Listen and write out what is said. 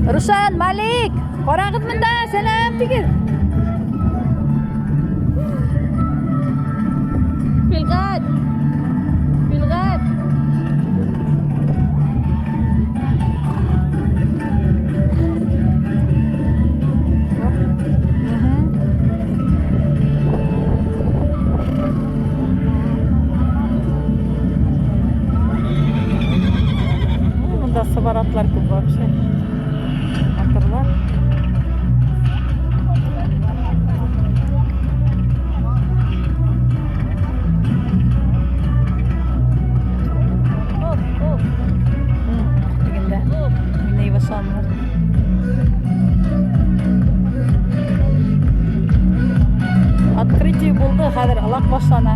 Рушан, Малик, ҡарағыҙ бында, сәләм тигеҙ. Филғәт. Филғәт. Бында сыбар атлар күп вообще. Матурлар. Тегендә уйнай башланылар. Открытие булды, хәҙер ылаҡ башлана.